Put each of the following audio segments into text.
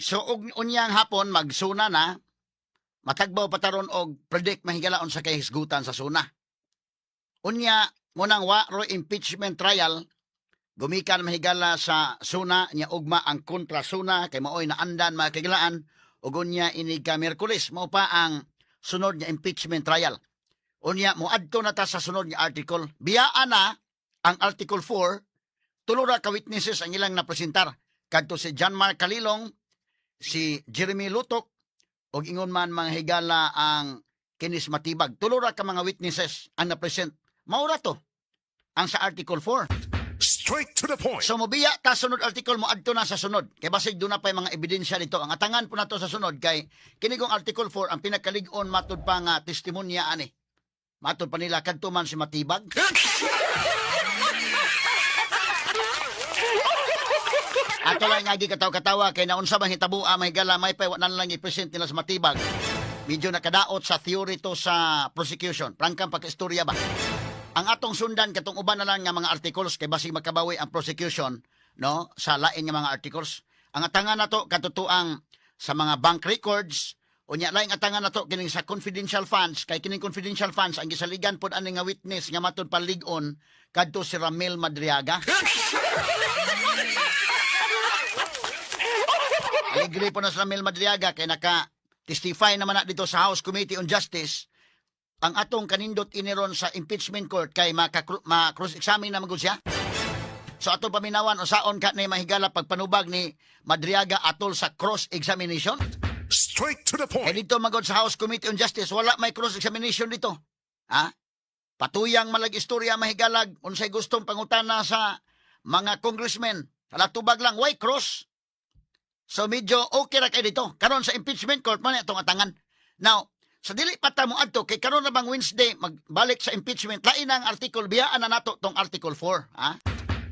So og unyang hapon magsuna na, matagbaw pa taron og predict, mahigala, unsa kay hisgutan sa suna. Unya munang wa ro impeachment trial gumikan, mahigala, sa suna nya ugma ang kontra suna kay maoy naandan, mga kahigalaan, ug unya inig ka Miyerkules mao pa ang sunod nga impeachment trial. Unya moadto na ta sa sunod nga article. Biyaan na ang Article 4. Tulo ra ka witnesses ang ilang napresentar kadto si John Mark Kalilong, si Jeremy Lutok ug ingon man, mga higala, ang Kinis Matibag. Tulo ra ka mga witnesses ang napresent. Mao ra to ang sa Article 4. Straight to the point. So mobiya ta sunod article, mo adto na sa sunod. Kay basig duna pay mga ebidensya dito. Ang atangan po nato sa sunod kay kini kong Article 4, ang pinakalig-on matud pa nga testimonya ani. Matud pa nila kadto man si Matibag. Ato lang nga katawa-katawa kay naunsa man hitabo, mahigala, may pa wa na lang i-present nila sa Matibag. Medyo nakadaot sa theory to sa prosecution. Prangkang pagka-istorya ba? Ang atong sundan katong uban na lang nga mga articles kay basig makabawi ang prosecution, no, sa lain nga mga articles. Ang atangan nato katotoang sa mga bank records. Unya laing atangan nato kining sa confidential funds kay kining confidential funds ang gisaligan pod ani nga witness nga matud palig-on kadto si Ramil Madriaga. Aligre po na si Ramil Madriaga kay naka testify naman na dito sa House Committee on Justice. Ang atong kanindot iniron sa impeachment court kay ma-cross-examine na magud siya. So atong paminawan usaon ka ni, mahigala, pagpanubag ni Madriaga atol sa cross-examination. Straight to the Kay point. dito magod sa House Committee on Justice, wala may cross-examination dito. Ha? Patuyang malag istorya, mahigalag, unsay gustong pangutana sa mga congressmen. Wala, tubag lang, why cross? So medyo okay ra kay dito. Karon sa impeachment court man itong atangan. Now, sa dili pa ta mo adto kay karon na bang Wednesday magbalik sa impeachment, lain ang article, biyaan na nato tong Article 4, ha?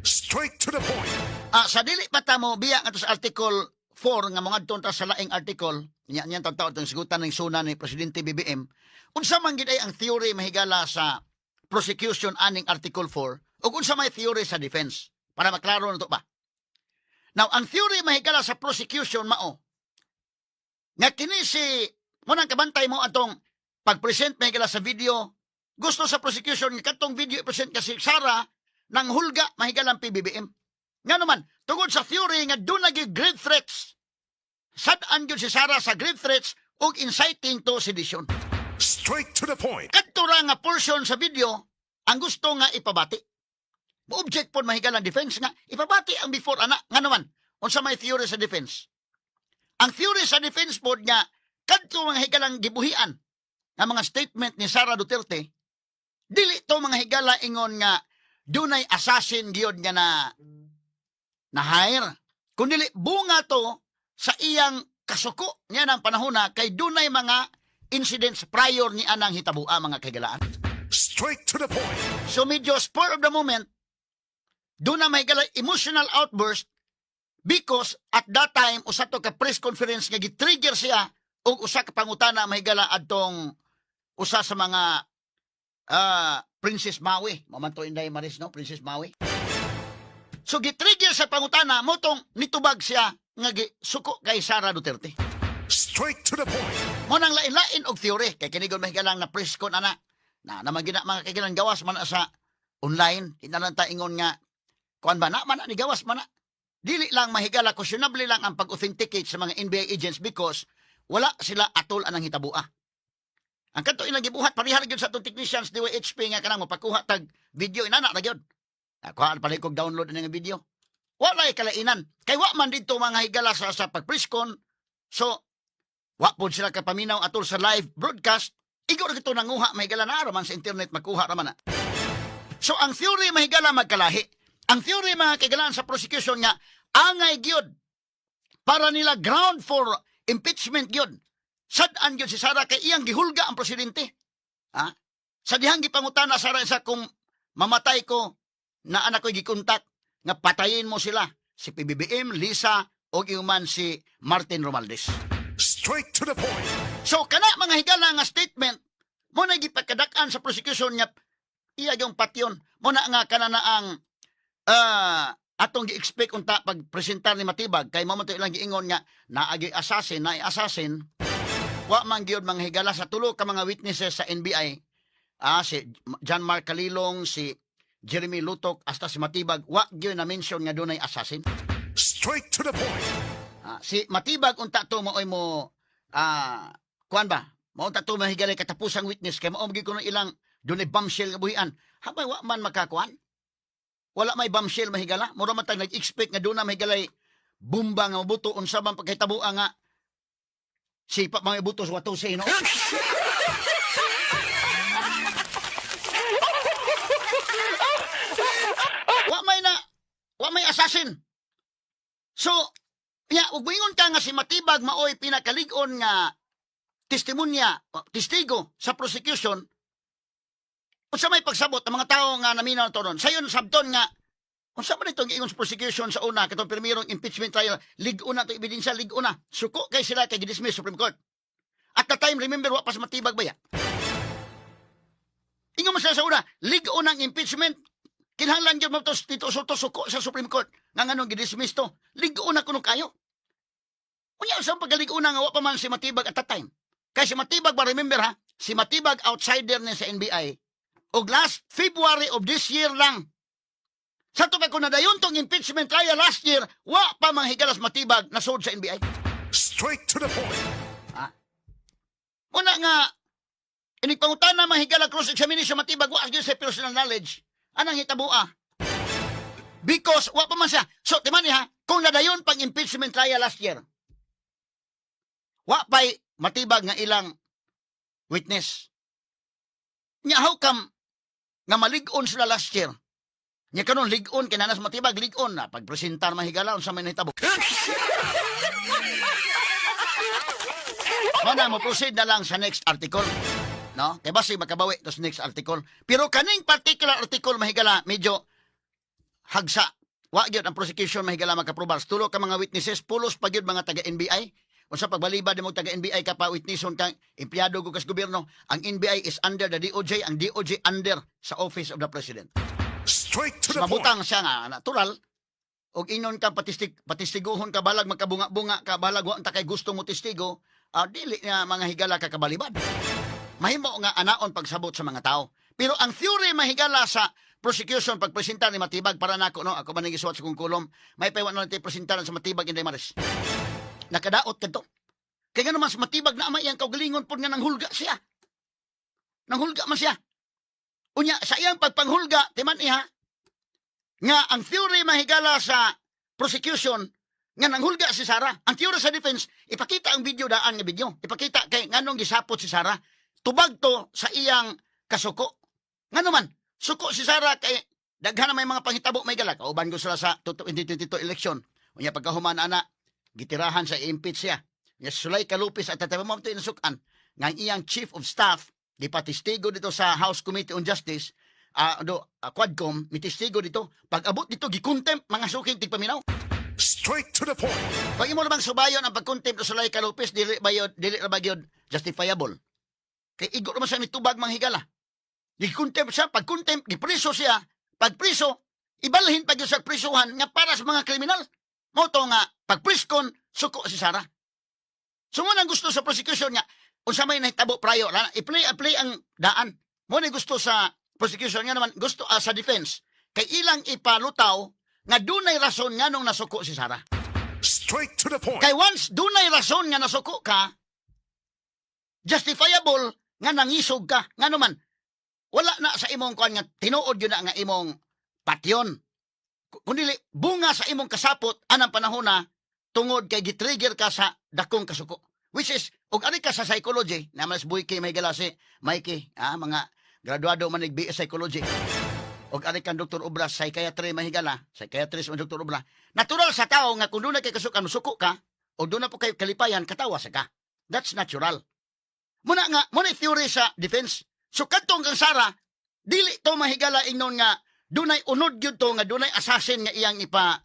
Straight to the point. Ah, sa dili pa ta mo biya ngadto sa Article 4 nga moadto ta sa laing article, nya niyang tawtaw tong sigutan ng suna ni Presidente BBM. Unsa man gid ay ang theory, mahigala, sa prosecution aning Article 4 ug unsa may theory sa defense para maklaro na to ba? Now, ang theory, mahigala, sa prosecution mao nga kini si mo nang kabantay mo atong pag-present, mahigala, sa video. Gusto sa prosecution nga katong video i-present kasi Sara nang hulga, mahigala, ang PBBM. Nga naman, tungod sa theory nga doon naging grave threats. Sad-an gyud si Sara sa grave threats ug inciting to sedition. Straight to the point. Kadto ra nga portion sa video ang gusto nga ipabati. Mo-object pod, mahigala, ang defense nga ipabati ang before ana. Nga naman, unsa may theory sa defense? Ang theory sa defense pod nga kadto mga higalang gibuhian nga mga statement ni Sara Duterte, dili to, mga higala, ingon nga dunay assassin gyud nga na na hire. Kundi bunga to sa iyang kasuko niya ng panahon na kay dunay mga incidents prior ni anang hitabua, mga kahigalaan. Straight to the point. So medyo spur of the moment, doon na may gala emotional outburst because at that time usa to ka press conference nga gi-trigger siya og usa ka pangutana, mahigala, adtong usa sa mga Princess Maui. Mao man to, Inday Maris, no? Princess Maui. So gi-trigger sa pangutana mo tong nitubag siya nga gisuko kay Sara Duterte. Straight to the point. Mo nang lain-lain og theory kay kini gud, mahigalang, na press con ana. Na naman gina, mga kagilan, gawas man na sa online, di na lang ta ingon nga kuan ba na man na ni gawas man na. Dili lang, mahigala, questionable lang ang pag-authenticate sa mga NBI agents because wala sila atol anang hitabua. Ang kadto ilang gibuhat pareha ra gyud sa atong technicians DYHP nga kanang mopakuha tag video inana ra gyud. Kuha pa kog download ani nga video. Wala kalainan. Kay wa man didto, mga higala, sa pag-press con. So wa pod sila kapaminaw atol sa live broadcast. Igo ra gito nanguha, mahigala, na man sa internet makuha ra man na. So ang theory, mahigala, magkalahi. Ang theory, mga kaigalaan, sa prosecution nga angay gyud para nila ground for impeachment gyud. Sad-an gyud si Sara kay iyang gihulga ang presidente. Ha? Sa dihang gipangutana Sara sa kung mamatay ko na anak ko gikontak nga patayin mo sila si PBBM, Lisa o man si Martin Romualdez. Straight to the point. So kana, mga higala, nga statement mo na gipakadak-an sa prosecution nga iya yung patyon mo na nga kana na ang Atong gi-expect unta pag presentar ni Matibag kay mao man to ilang giingon nga naagi assassin, naay assassin, wa man gyud manghigala sa tulo ka mga witnesses sa NBI, si John Mark Kalilong, si Jeremy Lutok, hasta si Matibag, wa gyud na mention nga dunay assassin. Straight to the point. Si Matibag unta to maoy mo kuan ba? Mao unta to mahigalay katapusang witness kay mao gyud kuno ilang dunay bombshell nga buhian. Habay wa man makakuan. Wala may bombshell, mahigala. Mura man tag nag-expect nga doon na mahigalay bomba nga mabuto unsa man pagkahitabo nga sipa mga ibuto sa watose, no? Wa may assassin. So, nya ug moingon ka nga si Matibag maoy pinakalig-on nga testimonya, o, testigo sa prosecution, unsa may pagsabot ang mga tao nga naminaw to ron? Sayon sabton nga unsa man itong giingon sa prosecution sa una katong pirmirong impeachment trial, lig-on na to ebidensya, lig-on na. Suko kay sila kay gidismiss Supreme Court. At the time, remember, wa pa sa Matibag baya. Ingon man sila sa una, lig-on ang impeachment. Kinahanglan gyud mo to Tito Sotto suko sa Supreme Court. Nga nganong gidismiss to. Lig-on na kuno kayo. Unya sa pagalig-on nga wa pa man si Matibag at that time. Kay si Matibag ba, remember ha, si Matibag outsider ni sa NBI. Og last February of this year lang. Sa to kung nadayon tong impeachment trial last year, wa pa manghigalas Matibag na sud sa NBI. Straight to the point. Muna nga, inig pangutana mahigala cross-examination Matibag, wa gyud sa personal knowledge. Anang hitabua? Because wa pa man siya. So, timan ha, kung nadayon pang impeachment trial last year, wa pa'y Matibag nga ilang witness. Nya how come nga malig-on sila last year? Nya karon lig-on kay nanas Matibag, lig-on na pagpresentar mahigala, unsa may nahitabo? Mana mo proceed na lang sa next article. No? Kay basi makabawi to sa next article. Pero kaning particular article, mahigala, medyo hagsa. Wa gyud ang prosecution mahigala makaprobar. Tulo ka mga witnesses, pulos pa gyud mga taga NBI. Unsa pagbaliba mo taga NBI ka pa witnesson kang empleyado ko kas gobyerno. Ang NBI is under the DOJ, ang DOJ under sa Office of the President. Straight to the point. Mabutang siya nga natural og inon ka patistig patistiguhon ka, balag magkabunga-bunga ka, balag wa ta kay gusto mo testigo, dili nga mga higala ka kabalibad. Mahimo nga anaon pagsabot sa mga tao. Pero ang theory mahigala sa prosecution pagpresentar ni Matibag, para nako, no, ako man ang gisuwat sa kong kulom, may paywan na lang tayo presentar sa Matibag, Inday Maris. Nakadaot kadto. Kay nga naman sa Matibag na ama iyang kaugalingon pod nga nanghulga siya. Nanghulga man siya. Unya sa iyang pagpanghulga, timan iha, nga ang theory mahigala sa prosecution nga nanghulga si Sara. Ang theory sa defense, ipakita ang video, daan nga video. Ipakita kay nganong gisapot si Sara. Tubag to sa iyang kasuko. Ngano man, suko si Sara kay daghan na may mga panghitabo may galak. Kauban ko sila sa 2022 election. Unya pagkahuman ana, gitirahan sa impeach siya. Unya Zuleika Lopez at tataba mo ito inasukan nga ang iyang chief of staff gipatestigo dito sa House Committee on Justice, do Quadcom mitestigo dito. Pag abot dito, gikontempt, mga suking tigpaminaw. Straight to the point. Pag imo namang subayon ang pagkontempt sa Zuleika Lopez, dili ba yun, dili ra ba gyud justifiable? Kay igo naman siya nitubag manghigala. Gikontempt siya, pag contempt, gipreso siya, pag preso, ibalhin pag sa prisuhan nga para sa mga kriminal. Mao to nga pag presscon, suko si Sara. So mo nang gusto sa prosecution nga unsa may nahitabo prayo, i-play play ang daan. Mo ni gusto sa prosecution nga naman gusto sa defense kay ilang ipalutaw nga dunay rason nganong nasuko si Sara. Straight to the point. Kay once dunay rason nga nasuko ka, justifiable nga nangisog ka. Ngano man, wala na sa imong kuan nga tinuod yun na nga imong patyon. Kung dili, bunga sa imong kasapot anang panahon na tungod kay gitrigger ka sa dakong kasuko. Which is, og ari ka sa psychology, na mas buhay may gala si Mikey, mga graduado man BS Psychology. Og ari kang Dr. Obra, psychiatry mahigala, psychiatrist man Dr. Obra. Natural sa tao nga kung doon na kay kasukan, suko ka, o doon na po kay kalipayan, katawa sa ka. That's natural. Muna nga, muna theory sa defense. So kadtong kang Sara, dili to mahigala ingnon nga dunay unod gyud to nga dunay assassin nga iyang ipa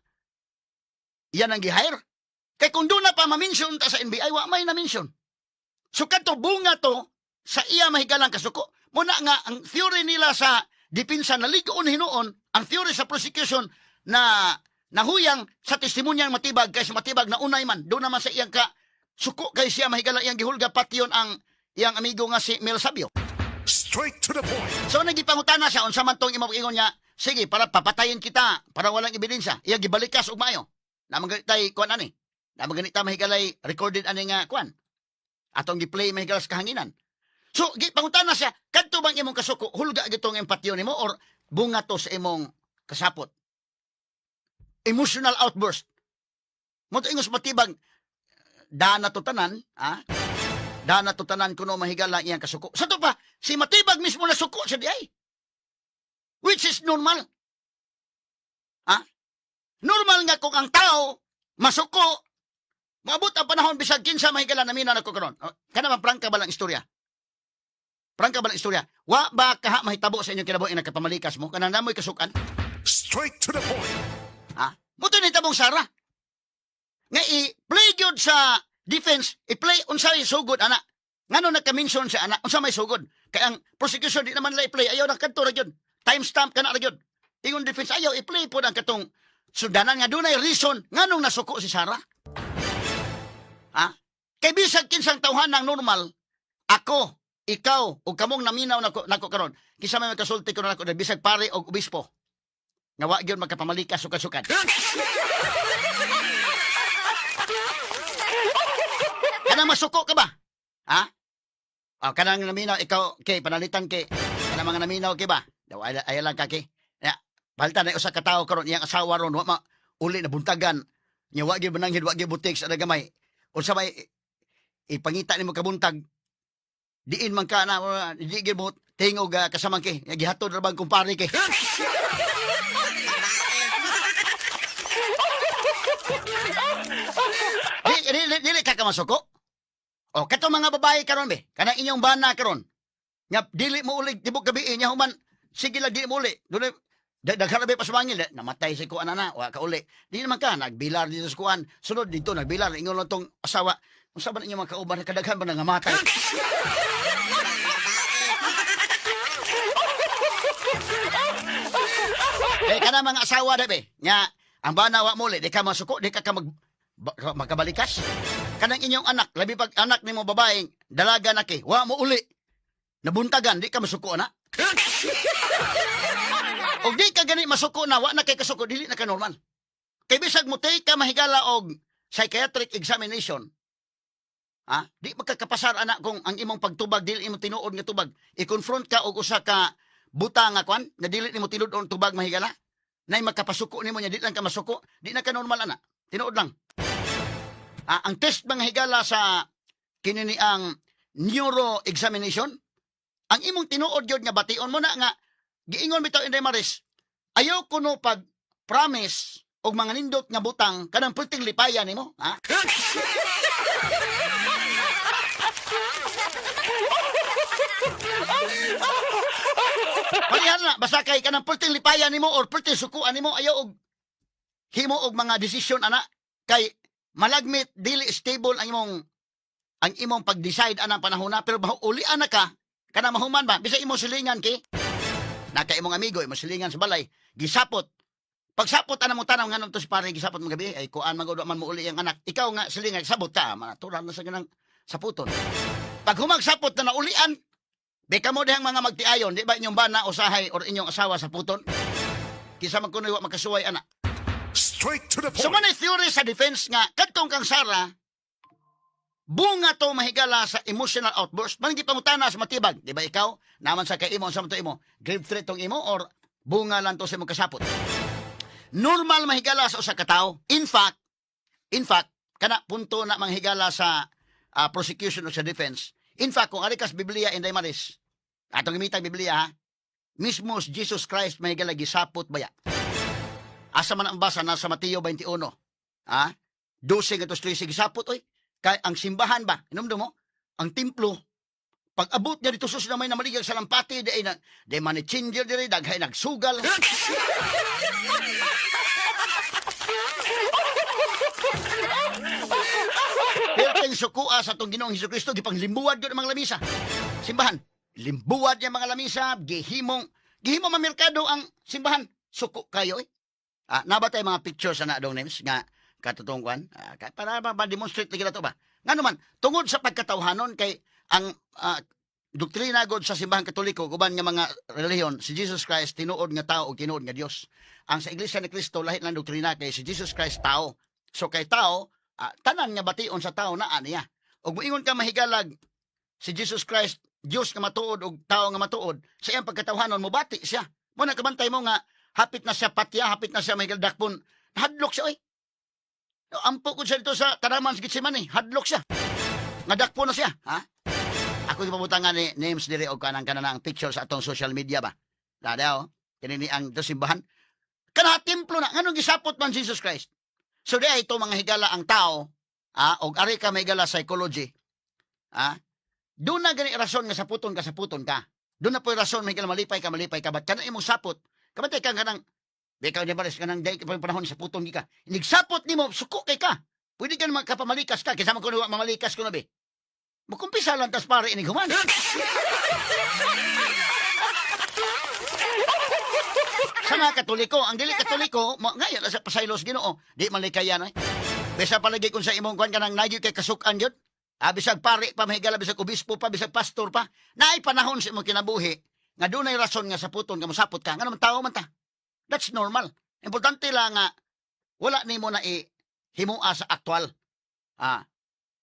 iyan ang gi-hire. Kay kung doon na pa ma-mention ta sa NBI, wa may na-mention. So kadto bunga to sa iya mahigalang kasuko. Muna nga ang theory nila sa depensa na ligoon hinuon, ang theory sa prosecution na Nahuyang sa testimonya ng Matibag kay sa Matibag na unay man doon naman sa iyang ka suko kay siya, mahigala, iyang gihulga patyon ang iyang amigo nga si Mel Sabio. Straight to the point. So nagipangutana siya unsa man tong imong ingon niya, sige para papatayin kita para walang ebidensya. Iyang gibalikas og maayo. Naman ganit tay kuan ani. Naman ganit ta, mahigalay, recorded ani nga kuan. Atong gi-play, mahigala, sa kahanginan. So gipangutana siya, kadto bang imong kasuko hulga gitong empatyo nimo or bunga to sa imong kasapot? Emotional outburst. Mo to ingos Matibag, dana to tanan, ha? Dana to tanan kuno, mahigala, iyang kasuko. Sa to pa, si Matibag mismo na suko sa diay. Which is normal. Ha? Normal nga kung ang tao masuko, maabot ang panahon bisag kinsa, mahigala, namina na ko karon. Oh, kana man prangka ba lang istorya? Prangka ba lang istorya? Wa ba kaha mahitabo sa inyong kinabuhi nagkapamalikas mo? Kanang namoy kasukan? Straight to the point. Ha? Muto ni tabong Sara. Nga i-play gyud sa defense, i-play unsay sugod ana. Ngano nagka-mention siya ana, unsa may sugod? Kay ang prosecution di naman la i-play, ayaw na kadto ra gyud. Timestamp kana ra gyud. Ingon defense ayaw i-play pod ang katong sudanan nga dunay reason nganong nasuko si Sara. Ha? Kay bisag kinsang tawhan ng normal, ako, ikaw, ug kamong naminaw nako nako karon, kinsa may makasulti ko na nako, bisag pare og obispo, nga wa gyud magkapamalikas sukad-sukad. Kanang masuko ka ba? Ha? Oh, kanang naminaw ikaw kay panalitan kay kanang mga naminaw kay ba? Daw ay, ay lang ka kay. Ya, balta na usa ka tawo karon iyang asawa ron wa ma uli na buntagan. Nya wa gyud mananghid, wa gyud butik sa gamay. Unsa may ipangita nimo kabuntag? Diin man ka na di gyud mo tingog kasamang kay. Nya gihatod ra bang kumpare kay. Di, di, di, dili ka kamasuko. O katong mga babae karon be, kanang inyong bana karon. Nga dili mo uli tibok gabi nya human sige lang dili mo uli. Dunay daghan na pasumangil, namatay si kuan na, wa ka uli. Di naman ka nagbilar dito sa kuan. Sunod dito nagbilar ingon lang tong asawa. Unsa ba inyong mga kauban kadaghan ba nga namatay? Eh kana mga asawa da be. Nya ang bana wa mo uli, di ka masuko, di ka ka mag makabalikas. Kanang inyong anak, labi pag anak nimo babaeng dalaga na kay, wa mo uli. Nabuntagan, di ka masuko na. Og di ka gani masuko na, wa na kay kasuko, dili na ka normal. Kay bisag mo take ka, mahigala, og psychiatric examination, ha? Di makakapasar ana kung ang imong pagtubag dili imo tinuod nga tubag. I-confront ka og usa ka buta nga kwan nga dili nimo tinud-on tubag, mahigala. Nay makapasuko nimo nya di lang ka masuko, di na ka normal ana. Tinuod lang. Ah, ang test, mga higala, sa kini ni ang neuro examination, ang imong tinuod gyud nga bation mo na nga giingon bitaw Inday Maris, ayaw kuno pag promise og mga nindot nga butang kanang perting lipayan nimo, ha? Palihan na, basta kay kanang perting lipayan nimo or perting sukuan nimo, ayaw og himo og mga desisyon ana kay malagmit dili stable ang imong pag-decide anang panahon na, pero ulian na ka kana mahuman ba bisag imo silingan kay naka imong amigo imo silingan sa balay gisapot pagsapot ana mo tanaw nganong to si pare gisapot mo gabi ay kuan man gud man mo uli ang anak ikaw nga silingan sabot ka natural na sa ganang saputon pag humagsapot na naulian be kamo dihang mga magtiayon di ba inyong bana usahay or inyong asawa sa puton kisa man kunoy wa makasuway ana. Straight to the So point. man theory sa defense nga kadtong kang Sara bunga to, mahigala, sa emotional outburst. Man gipangutana sa Matibag, di ba ikaw naman sa kay imo sa to imo grave threat tong imo or bunga lang to sa imong kasapot? Normal, mahigala, sa usa ka tawo. In fact, kana punto na manghigala sa prosecution o sa defense. In fact, kung ari kas Biblia, Inday Maris, atong gamitan Biblia ha, mismo si Jesus Christ, mahigala, gisapot baya. Asa man ang basa nasa Mateo 21. Ha? 12 ngadto 13 gisapot oy. Kay ang simbahan ba? Hinumdum mo? Ang templo pag abot niya dito sus na may namaligag sa lampati di ay na di man ni changer diri daghay nagsugal. Perteng sukua sa atong Ginoong Hesus Kristo gipanglimbuwad gyud ang mga lamisa. Simbahan, limbuwad niya mga lamisa, gihimong gihimo mamerkado ang simbahan. Suko kayo eh. Ah, naa ba tay mga pictures sa nadong names nga katutong kwan? Ah, para ma-demonstrate lagi to ba? Ngano man, tungod sa pagkatawhanon kay ang doktrina god sa Simbahang Katoliko, uban nga mga relihiyon, si Jesus Christ tinuod nga tao o tinuod nga Dios. Ang sa Iglesia ni Cristo, lahi lang doktrina kay si Jesus Christ tao. So kay tao, tanan nga bation sa tao naa niya. Ug moingon ka, mahigalag, si Jesus Christ Dios nga matuod og tao nga matuod, sa iyang pagkatawhanon mobati siya. Mo nakabantay mo nga hapit na siya patya, hapit na siya, mahigala, dakpon, hadlok siya oy. No, ampo ko siya dito sa taraman sa Gitsemane, hadlok siya. Nga dakpon na siya, ha? Ako ipabutangan ni names diri og kanang kanang picture sa atong social media ba. Dada oh, kini ni ang do simbahan. Kana templo na, nganong gisapot man Jesus Christ? So di ito, mga higala, ang tao, og ari ka, mahigala, psychology. Ah, doon na gani rason nga saputon ka, saputon ka. Doon na po rason, mahigala, malipay ka, malipay ka. Ba't kana imong sapot? Kabantay ka kanang Bikaw niya baris kanang day pa panahon saputon gi ka. Inigsapot nimo, suko kay ka. Pwede ka naman kapamalikas ka. Kinsa man kuno mamalikas kuno be. Mukumpisa lang tas pare inig human. Sa mga Katoliko, ang dili Katoliko, ngayon sa pasaylos Ginoo, di man likayan ay. Bisa palagi kung sa imong kwan kanang nagyo kay kasukan gyud. Ah, bisag pare pa, mahigala, bisag obispo pa, bisag pastor pa, naay panahon sa imong kinabuhi nga dunay rason nga saputon ka, mosapot ka. Nga naman tao man ta. That's normal. Importante lang nga wala nimo na i himua sa aktual. Ah.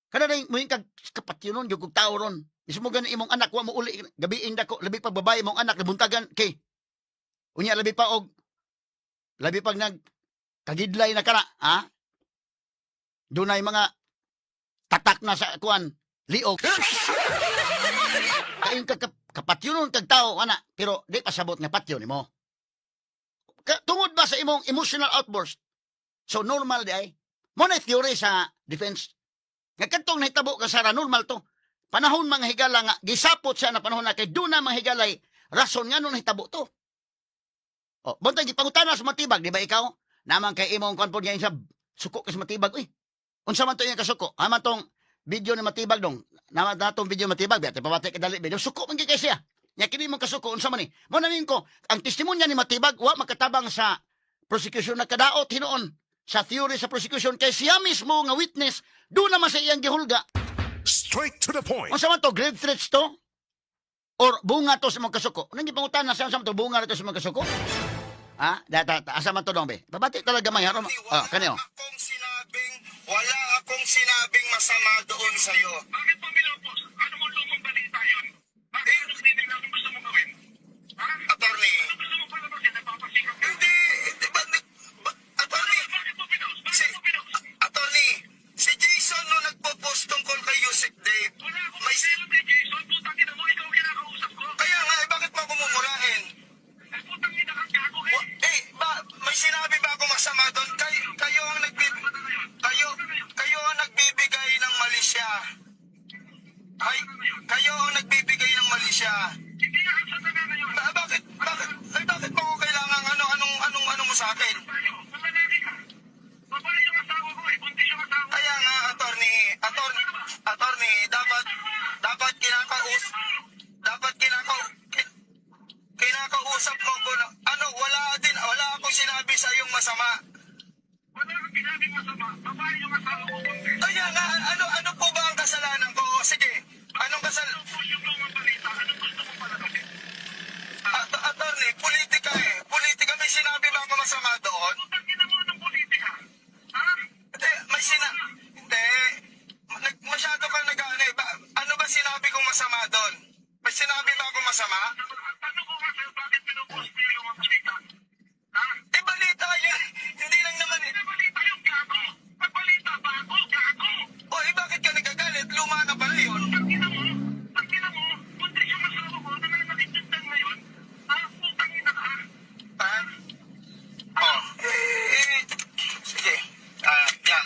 Kada rin mo kag kapatyonon gyud kog tao ron. Mismo gani imong anak wa mo uli gabiing dako, labi pa babae imong anak nabuntagan kay. Unya labi pa og labi pag nag kagidlay na kana, ha? Dunay mga tatak na sa kuan, liog. Kain ka kapatyonon kag tao ana, pero di pasabot nga patyo nimo. Tungod ba sa imong emotional outburst? So normal di ay. Mo na theory sa defense. Nga kadtong nahitabo ka Sara, normal to. Panahon, mga higala, nga gisapot siya na panahon na kay doon na, mga higalay, rason nga nung nahitabo to. O, buntag gipangutana sa Matibag, di ba ikaw? Naman kay imong kwan pod nga sa suko kay sa Matibag, uy. Unsa man to iyang kasuko? Aman tong video ni Matibag dong. Naman natong video ni Matibag, biya pabati kay dali video. Suko man gyud kay siya. Nya kini mong kasuko unsa man ni? Mo na ko ang testimonya ni Matibag wa makatabang sa prosecution, nagkadaot hinuon sa theory sa prosecution kay siya mismo nga witness doon naman sa iyang gihulga. Straight to the point. Unsa man to, grave threats to? Or bunga to sa mga kasuko? Nang gipangutana siya, unsa man to, bunga na to sa mga kasuko? Ha? Da, da, asa man to dong be? Babati talaga may haron. Wala Ah, kanyo. akong sinabing masama doon sa'yo. Bakit mo pinopos? Ano mo lumang balita yun? Bakit, anong meaning, anong gusto mong gawin? Ha? Attorney, Ano gusto mo palabasin? Nagpapasikat ka? Hindi, hindi ba, attorney, Bakit mo pinost? Bakit si, mo pinost? Attorney, si Jason no nagpo-post tungkol kay Usec Dave. Wala akong May, pakialam kay Jason. Putang ina mo, ikaw ang kinakausap ko. Kaya nga, eh, bakit mo ako mumurahin? Eh, putang ina kang gago eh. Eh, ba, may sinabi ba ako masama doon? Kayo ang nagbibigay ng malisya. Ay, kayo ang nagbibigay ng malisya. Hindi nga sa tanan na yun. Bakit, ay, bakit mo ako kailangan ano, anong, anong, ano mo sa akin? Tayo, kung lalaki ka. Babae yung asawa ko eh. Buntis yung asawa ko. Kaya nga, attorney, attorney, attorney, dapat kinakausap mo ko na, ano, wala akong sinabi sa iyong masama. Wala kang sinabing masama. Babae yung asawa ko, buntis. Kaya nga, ano, ano po ba ang kasalanan ko? O, sige, anong kasal... Pinost yung lumang balita. Anong gusto mong palabasin? Attorney, politika eh. Politika, may sinabi ba ako masama doon? Putang ina mo ng politika. Ha? Hindi, may sina... Hindi. Masyado kang nag-ano eh. Ano ba sinabi kong masama doon? May sinabi ba akong masama? Ang tanong ko nga sa'yo, bakit pinupost mo yung lumang balita? Ha? Eh, balita yun. Hindi lang naman eh. Hindi balita yung gago. Pag balita, bago, gago. O, eh, bakit ka nagagalit? Luma na pala yun. Putang ina mo, buntis yung asawa ko na nanakit yung tiyan ngayon. Ha? Putang ina ka. Ha? Oh, eh, eh, sige. Ah, yan.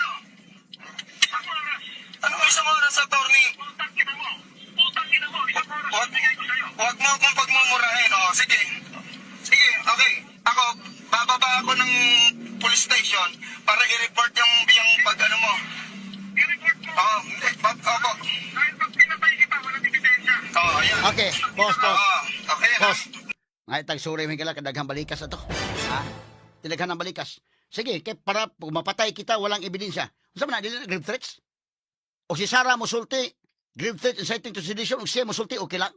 Isang oras. Ano isang oras, attorney? Putang ina mo. Putang ina mo. Isang oras Wag, ang bigay ko sa'yo. wag mo akong pagmumurahin. Oh, sige. Sige, okay. Ako, bababa ako ng police station para i-report yung pag ano mo. I-report mo. Oo, hindi. Opo. Dahil pag pinatay kita, walang ebidensya. Oo, ayan. Okay, pause, pause. Oo, okay. Pause. Mga itag suri may kala kadaghang balikas na to. Ha? Tinaghan ng balikas. Sige, kay para kung mapatay kita, walang ebidensya. Unsa man na, dili na grave threats? O si Sara mosulti, grave threat, inciting to sedition, o siya mosulti, okay lang?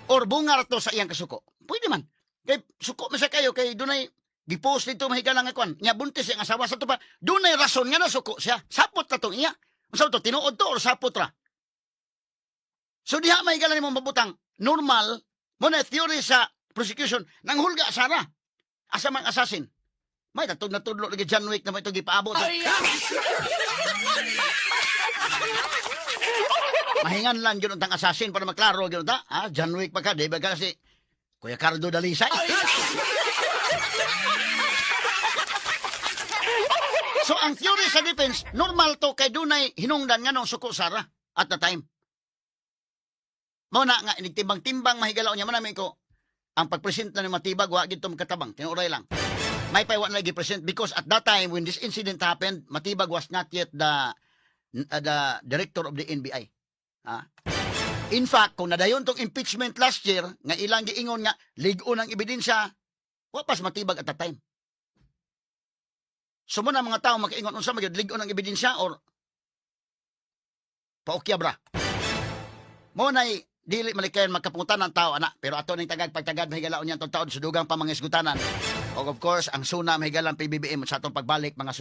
Or bunga ra to sa iyang kasuko. Pwede man. Kay suko man sa kayo, kay dunay gipost dito, mahigala nga kwan. Nya buntis ang asawa sa to pa. Dunay rason nga nasuko siya. Sapot na tong iya. Unsa to, tinuod to or sapot ra? So diha, mahigala, nimo mabutang normal mo na theory sa prosecution nang hulga Sara. Asa man assassin? May tatud natudlo lagi John Wick na may ito gipaabot. Mahingan lang yun ang assassin para maklaro gyud ta. Ah, John Wick pa ka, di ba ka si Kuya Cardo Dalisay? So ang theory sa defense, normal to kay dunay hinungdan nga nung suko Sara at the time. Mao na nga inigtimbang-timbang, mahigalaw niya, man ko ang pagpresent na ni Matibag wa gid to makatabang, tinuoray lang. May pa wa na gi-present because at that time when this incident happened, Matibag was not yet the director of the NBI. Ah. In fact, kung nadayon tong impeachment last year, nga ilang giingon nga lig-on ang ebidensya, wa pas Matibag at that time. So mo na mga tao makaingon unsa magyud, lig-on ang ebidensya or paukya bra. Mo nay dili malikayan magkapungutan ng tao ana, pero ato ning tagag pagtagad, mahigalaon niyan taon sa dugang pa mga isgutanan. Og of course, ang SONA, mahigalang PBBM, sa atong pagbalik, mga suki.